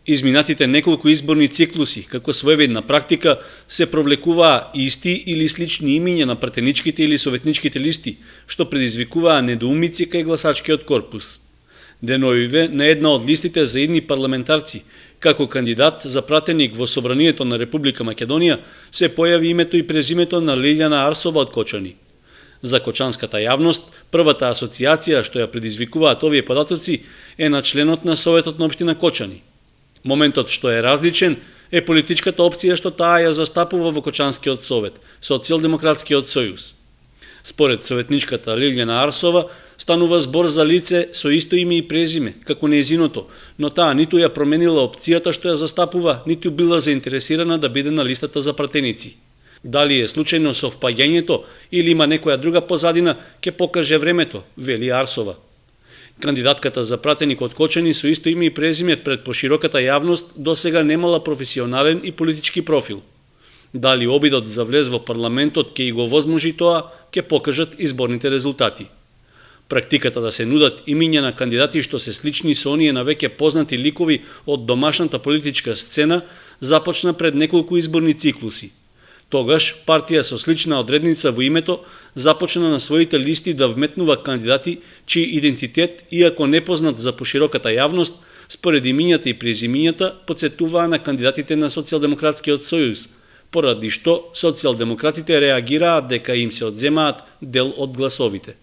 Изминатите неколку изборни циклуси, како своевидна практика, се провлекуваа исти или слични имиња на пратеничките или советничките листи, што предизвикуваа недоумици кај гласачкиот корпус. Деновиве на една од листите за идни парламентарци, како кандидат за пратеник во Собранието на Република Македонија, се појави името и презимето на Лилјана Арсова од Кочани. За кочанската јавност, првата асоциација што ја предизвикуваат овие податоци е на членот на Советот на општина Кочани. Моментот што е различен е политичката опција што таа ја застапува во Кочанскиот совет, Социјалдемократскиот сојуз. Според советничката Лилјана Арсова, станува збор за лице со исто име и презиме, како нејзиното, но таа ниту ја променила опцијата што ја застапува, ниту била заинтересирана да биде на листата за пратеници. Дали е случајно совпаѓањето или има некоја друга позадина, ќе покаже времето, вели Арсова. Кандидатката за пратеник од Кочани со исто име и презиме пред пошироката јавност досега немала професионален и политички профил. Дали обидот за влез во парламентот ќе и го возможи тоа, ќе покажат изборните резултати. Практиката да се нудат имиња на кандидати што се слични со оние на веќе познати ликови од домашната политичка сцена започна пред неколку изборни циклуси. Тогаш партија со слична одредница во името започна на своите листи да вметнува кандидати чиј идентитет, иако непознат за пошироката јавност, според имињата и презимињата потсетуваа на кандидатите на Социјалдемократскиот сојуз, поради што социјалдемократите реагираат дека им се одземаат дел од гласовите.